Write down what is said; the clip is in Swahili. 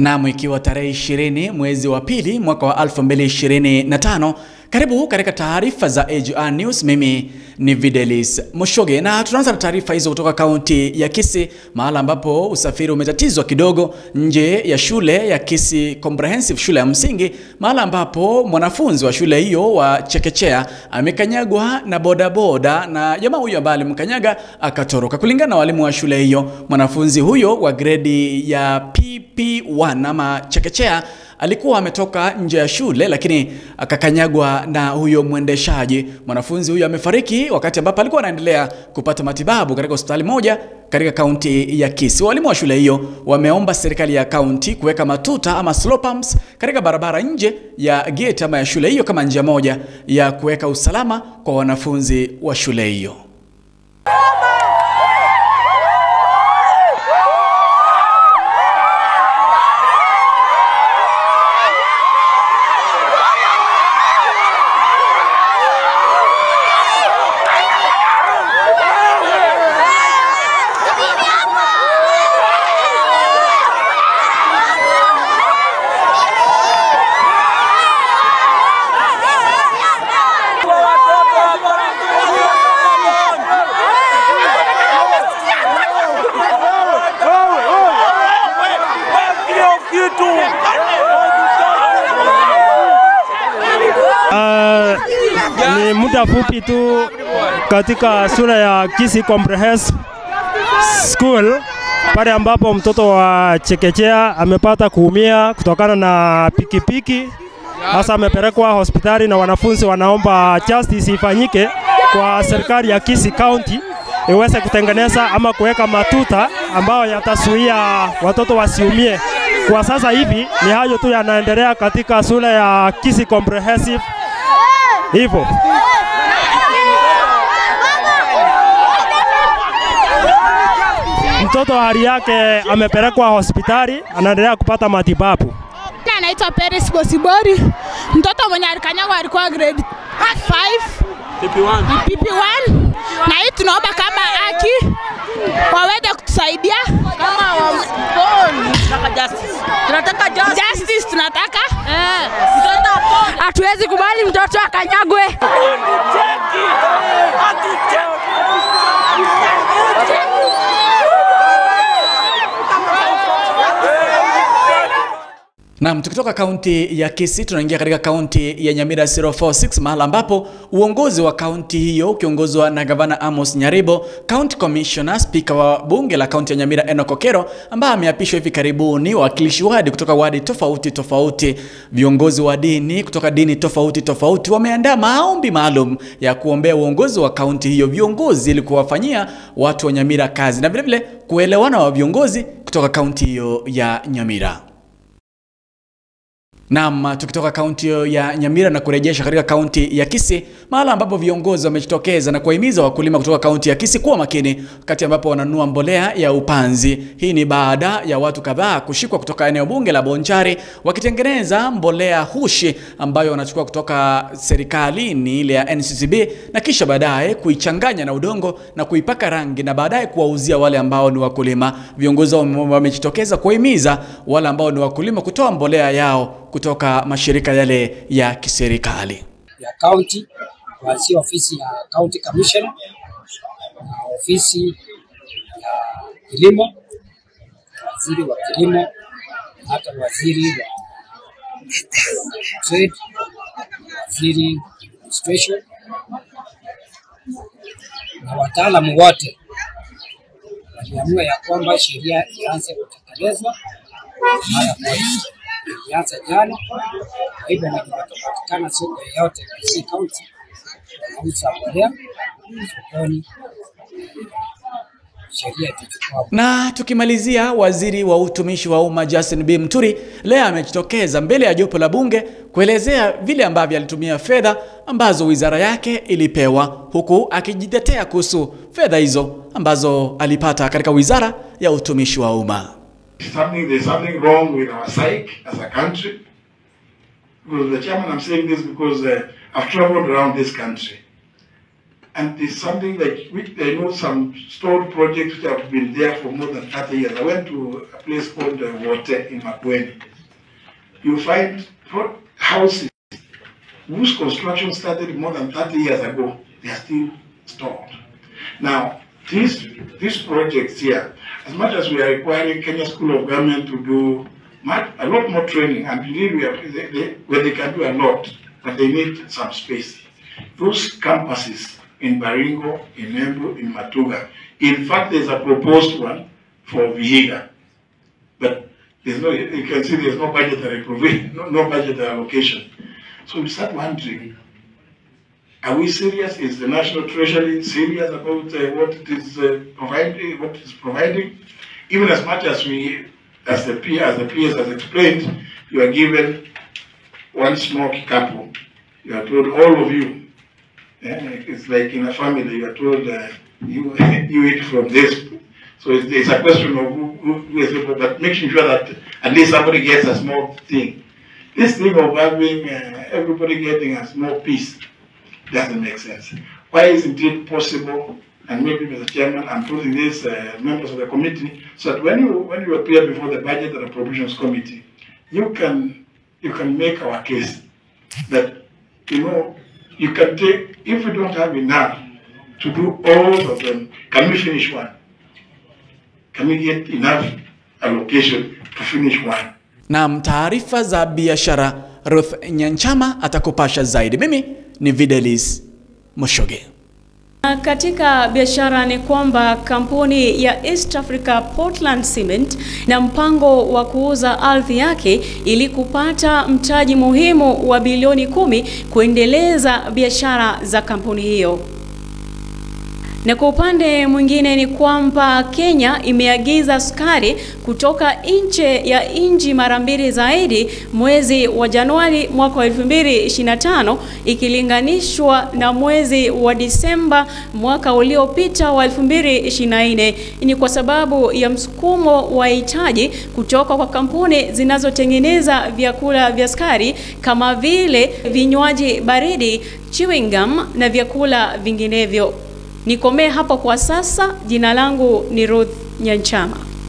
Naam, ikiwa tarehe 20 mwezi wa pili mwaka wa 2025, karibu katika taarifa za AGR News. Mimi ni Videlis Moshoge na tunaanza na taarifa hizo kutoka kaunti ya Kisii, mahala ambapo usafiri umetatizwa kidogo nje ya shule ya Kisii Comprehensive, shule ya msingi, mahala ambapo mwanafunzi wa shule hiyo wa chekechea amekanyagwa na bodaboda na jamaa huyo ambaye alimkanyaga akatoroka. Kulingana na walimu wa shule hiyo, mwanafunzi huyo wa gredi ya PP1 ama chekechea alikuwa ametoka nje ya shule lakini akakanyagwa na huyo mwendeshaji. Mwanafunzi huyo amefariki wakati ambapo alikuwa anaendelea kupata matibabu katika hospitali moja katika kaunti ya Kisii. Walimu wa shule hiyo wameomba serikali ya kaunti kuweka matuta ama slow pumps katika barabara nje ya gate ama ya shule hiyo kama njia moja ya kuweka usalama kwa wanafunzi wa shule hiyo. Ni muda fupi tu katika shule ya Kisii Comprehensive School pale ambapo mtoto wa chekechea amepata kuumia kutokana na pikipiki. Sasa amepelekwa hospitali na wanafunzi wanaomba justice ifanyike kwa serikali ya Kisii County iweze kutengeneza ama kuweka matuta ambao yatazuia watoto wasiumie. Kwa sasa hivi ni hayo tu yanaendelea katika shule ya Kisii Comprehensive. Hivyo mtoto hali yake amepelekwa hospitali, anaendelea kupata matibabu. Anaitwa Peris Bosibori. Mtoto mwenye alikanyagwa alikuwa grade 5 PP1, na hii tunaomba kama haki waweze kutusaidia kama tunataka justice, tunataka hatuwezi kubali mtoto akanyagwe. Naam, tukitoka kaunti ya Kisii tunaingia katika kaunti ya Nyamira 046, mahala ambapo uongozi wa kaunti hiyo ukiongozwa na Gavana Amos Nyaribo, County Commissioner, Speaker wa bunge la kaunti ya Nyamira Enoch Okero ambaye ameapishwa hivi karibuni, wawakilishi wadi kutoka wadi tofauti tofauti, viongozi wa dini kutoka dini tofauti tofauti wameandaa maombi maalum ya kuombea uongozi wa kaunti hiyo, viongozi ili kuwafanyia watu wa Nyamira kazi na vile vile kuelewana wa viongozi kutoka kaunti hiyo ya Nyamira. Naam, tukitoka kaunti ya Nyamira na kurejesha katika kaunti ya Kisii, mahala ambapo viongozi wamejitokeza na kuwahimiza wakulima kutoka kaunti ya Kisii kuwa makini wakati ambapo wananunua mbolea ya upanzi. Hii ni baada ya watu kadhaa kushikwa kutoka eneo bunge la Bonchari wakitengeneza mbolea hushi ambayo wanachukua kutoka serikalini ile ya NCCB na kisha baadaye kuichanganya na udongo na kuipaka rangi na baadaye kuwauzia wale ambao ni wakulima. Viongozi wamejitokeza kuwahimiza wale ambao ni wakulima kutoa mbolea yao kutoka mashirika yale ya kiserikali ya county, kuanzia ofisi ya county commissioner na ofisi ya kilimo, waziri wa kilimo, hata waziri wa trade, waziri administration na wataalamu wote waliamua ya kwamba sheria ianze kutekelezwa mara moja. Ilianza jana. Kwa hivyo tunapatikana soko yote Kisii County wanauza mbolea sokoni, sheria itachukua. Na tukimalizia, waziri wa utumishi wa umma Justin B. Muturi leo amejitokeza mbele ya jopo la bunge kuelezea vile ambavyo alitumia fedha ambazo wizara yake ilipewa, huku akijitetea kuhusu fedha hizo ambazo alipata katika wizara ya utumishi wa umma. There's something wrong with our psyche as a country. Because the chairman, I'm saying this because I've traveled around this country. And there's something like, I know some stalled projects which have been there for more than 30 years. I went to a place called Wote in Makueni. You find houses whose construction started more than 30 years ago, they are still stalled. Now, these projects here, as much as we are requiring Kenya School of Government to do a lot more training, and indeed we are, they can do a lot, but they need some space. Those campuses in Baringo, in Embu, in Matuga. In fact, there's a proposed one for Vihiga, but there's no, you can see there's no budgetary provision, no budgetary allocation. So we start wondering, are we serious? Is the National Treasury serious about what it is providing? What it is providing? Even as much as we, as the PS has explained, you are given one small kikapu. You are told, all of you. It's like in a family, you are told you eat from this. So it's a question of who is able, but making sure that at least somebody gets a small thing. This thing of having everybody getting a small piece doesn't make sense. Why isn't it possible? And maybe, Mr. Chairman, I'm putting this members of the committee, so that when you appear before the Budget and Appropriations Committee, you can make our case that, you know, you can take, if we don't have enough to do all of them, can we finish one? Can we get enough allocation to finish one? Na taarifa za biashara, Ruth Nyanchama atakupasha zaidi. Mimi ni Videlis Moshoge. Katika biashara ni kwamba kampuni ya East Africa Portland Cement na mpango wa kuuza ardhi yake ili kupata mtaji muhimu wa bilioni 10 kuendeleza biashara za kampuni hiyo. Na kwa upande mwingine ni kwamba Kenya imeagiza sukari kutoka nje ya nchi mara mbili zaidi mwezi wa Januari mwaka 2025 ikilinganishwa na mwezi wa Disemba mwaka uliopita wa 2024. Ni kwa sababu ya msukumo wa hitaji kutoka kwa kampuni zinazotengeneza vyakula vya sukari kama vile vinywaji baridi, chewing gum na vyakula vinginevyo. Nikomee hapo kwa sasa. Jina langu ni Ruth Nyanchama.